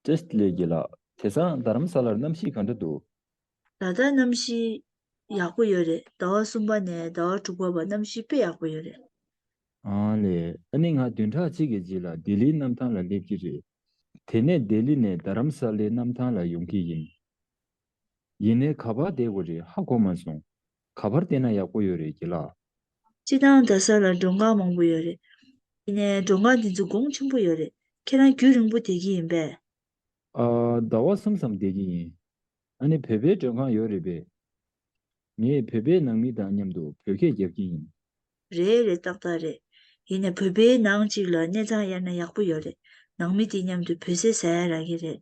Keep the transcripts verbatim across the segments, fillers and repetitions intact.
བདེ་ལེགས་དགེ་ལགས། དེང་སང་རྡ་རམ་ས་ལར་གནམ་གཤིས་ག་འདྲ་འདུག? ད་ལྟ་གནམ་གཤིས་ཡག་པོ་ཡོད་རེད། ཟླ་བ་གསུམ་པ་ནས་ཟླ་བ་དྲུག་པ་བར་གནམ་གཤིས་དཔེ་ཡག་པོ་ཡོད་རེད། ཨ་ལས། ཨ་ནི་ང་བདུན་ཕྲག་གཅིག་གི་རྗེས་ལ་ལྡི་ལིའི་གནམ་ཐང་ལ་སླེབས་ཀྱི་རེད། དེ་ནས་ལྡི་ལི་ནས་རྡ་རམ་ས་ལའི་གནམ་ཐང་ལ་ཡོང་གི་ཡིན། ཡིན་ནའི་ག་པར་བསྡད་དགོས་རེད་ཧ་གོ་མ་སོང་། ག་པར་བསྡད་ན་ཡག་པོ་ཡོད་རེད་དགེ་ལགས། སྤྱིར་བཏང་རྡ་ས་ལ་མགྲོན་ཁང་མང་པོ་ཡོད་རེད། ཡིན་ནའི་མགྲོན་ཁང་དེ་ཚོ་གོང་ཆེན་པོ་ཡོད་རེད། ཁྱེད་རང་རྒྱུན་རིང་པོ་བསྡད་ཀྱི་ཡིན་པས། ཨ། ཟླ་བ་གསུམ་ཙམ་བསྡད་ཀྱི་ཡིན། ཨ་ནི་བོད་པའི་མགྲོན་ཁང་ཡོད་རེད་པས། ངས་བོད་པའི་ནང་མི་དང་མཉམ་དུ་བོད་སྐད་རྒྱབ་ཀྱི་ཡིན། རེད་རེད། ཏག་ཏག་རེད། ཡིན་ནའི་བོད་པའི་ནང་གཅིག་ལ་གནས་ཚང་གཡར་ན་ཡག་པོ་ཡོད་རེད། ནང་མི་དེ་མཉམ་དུ་བོད་ཟས་ཟ་ཡ་རག་གི་རེད།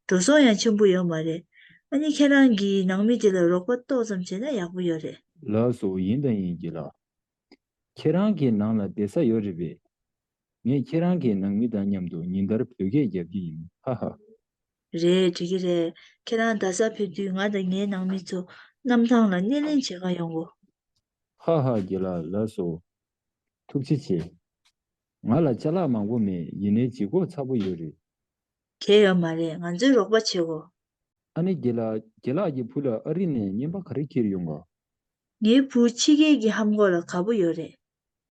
འགྲོ་སོང་ཡང་ཆེན་པོ་ཡོད་མ་རེད། ཨ་ནི་ཁྱེད་རང་གིས་ནང་མི་དེ་ལ་རོགས་པ་ཏོག་ཙམ་བྱས་ན་ཡག་པོ་ཡོད་རེད། ལགས་སོ། ཡིན་དང་ཡིན་དགེ་ལགས། ཁྱེད་རང་གི་ནང་ལ་བསྡད་ས་ཡོད་རེད་པས། ངས་ཁྱེད་རང་གི་ནང་མི་དང་མཉམ་དུ་ཉིན་ལྟར་བོད་སྐད་རྒྱབ་ཀྱི་ཡིན། ཧ་ཧ། རེད། འགྲིག་གི་རེད། ཁྱེད་རང་རྡ་ས་ཕེབས་དུས་ང་དང་ངའི་ནང་མི་ཚོ་གནམ་ཐང་ལ་སྣེ་ལེན་བྱེད་ག་ཡོང་གོ། ཧ་ཧ། དགེ་ལགས་ལགས་སོ། ཐུགས་རྗེ་ཆེ། ང་ལ་ཅ་ལག་མང་པོ་མེད། ཡིན་ནའི་ལྗིད་ཁོག་ཚ་པོ་ཡོད་རེད། གལ་ཡོད་མ་རེད། ང་ཚོས་རོགས་པ་བྱེད་གོ། ཨ་ནི་དགེ་ལགས། དགེ་ལགས་ཀྱི་བུ་ལ་ཨ་རི་ནས་རྔན་པ་ག་རེ་འཁྱེར་ཡོང་ག། ངའི་བུ་ཕྱི་རྒྱལ་གྱི་ཧམ་གོག་ལ་དགའ་པོ་ཡོད་རེད།